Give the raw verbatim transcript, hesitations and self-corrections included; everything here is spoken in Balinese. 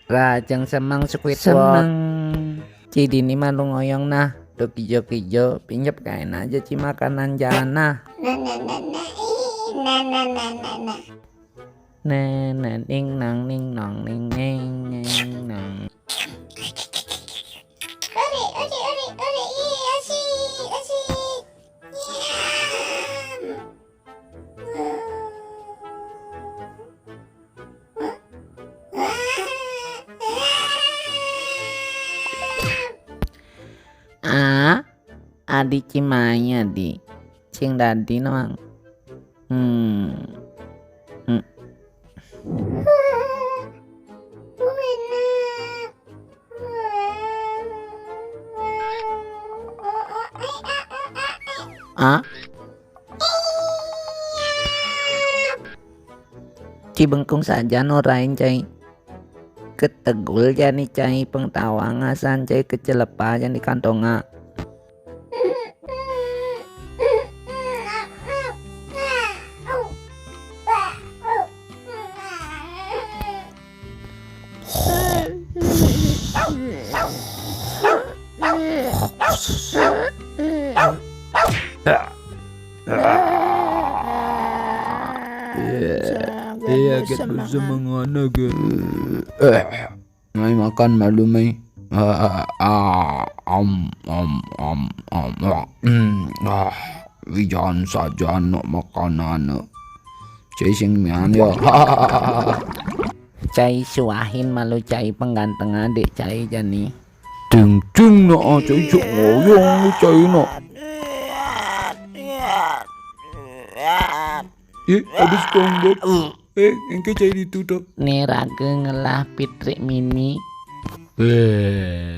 Rajang semeng Squidward. Semeng. Ci dini malu ngoyong nah. Duh kijo-kijo, pinjep kain aja ci makanan jana. Nah, nah, nah, nah, ih, nah, nah, nah, nah, nah. Nah, nah, ding, nang, ning, nong, ning, ning, nong. Ori, ori, ori, ori, ih, asik, asik. Nyam. Ah, adi cimaya di. Cing dadi noang. Hmm. Hmm. Ah? Ci bengkung saja no rain cai. Ketegul jani cai pengtawa ngasan cai kecelepa jani kantonga. Iya, gitu semangana gitu. Mai makan malu mai. Ah, ah, ah, om, om, om, om, ah, mm, ah, wijan saja no makanan. Cai sing mian ya. Cai suahin malu cai pengganteng adik cai jani. Ding ding no cai cuk ngoyong cai no. Eh, habis kondok. Eh, engke cai ditu to. Ne raga ngelah pitrik mini. Eh,